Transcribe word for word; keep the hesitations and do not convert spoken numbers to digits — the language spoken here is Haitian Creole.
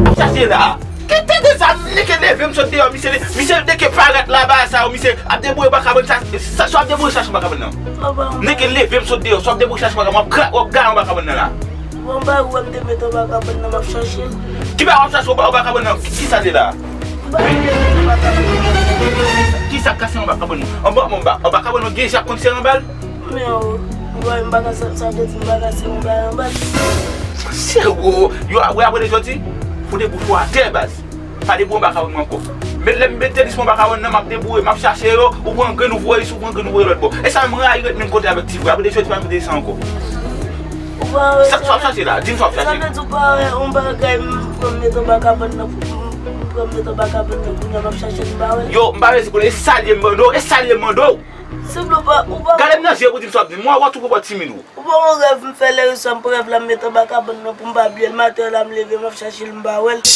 Ap chache la. Kite de sa, nèg leve m sot deyò, misye, misye nèg parèt la ba sa, misye ap debouye bò kabann sa, sa, sa ap debouye chache bò kabann nan. Nèg leve m sot deyò, sa ap debouye chache bò kabann, w ap gra-, w ap gaye anba kabann nan la. Bon, ba ou m te mete anba kabann nan, m ap chache l. Ki ba w ap chache anba, anba kabann nan? Ki, ki sa te la? Ba ou m te mete anba kabann nan. Ki sa k kase anba kabann nan? Anba, anba, anba kabann nan gen jan konn se anba l? Men, oh, m pa ka sa, sa vle di m pa ka se yon bagay anba l. Sero, yo, wè apre de jodi, fout debouch ou atè, baz. Pa debouye anba kabann mwen ankò. Men lè m mete lis mwen anba kabann nan, m ap debouye, m ap chache yo, ou pran grenn ou voye isi, ou pran grenn ou voye lòt bò. E sa m rayi ret menm kote avèk ti frè, apre de jodi, pa mete sa ankò. Ou pa wè sa, sa w ap chache la? Di m sa w ap chache. Sa vle di ou pa wè yon bagay m pran m mete anba kabann nan, m pran m mete anba kabann nan, kounye a m ap chache l, m pa wè l. Yo, m pa bezwen konnen, e sa l ye m mande w, e sa l ye m mande w. Sible ou pa, ou pa. Gade m nan je pou di m sa w ap di m. Mwen, w ap twouve w pa timid ou. Ou pa wè rèv m fè lè reswa m pran rèv la m mete anba kabann nan pou m pa bliye l. Maten la m leve m ap chache l m pa wè l.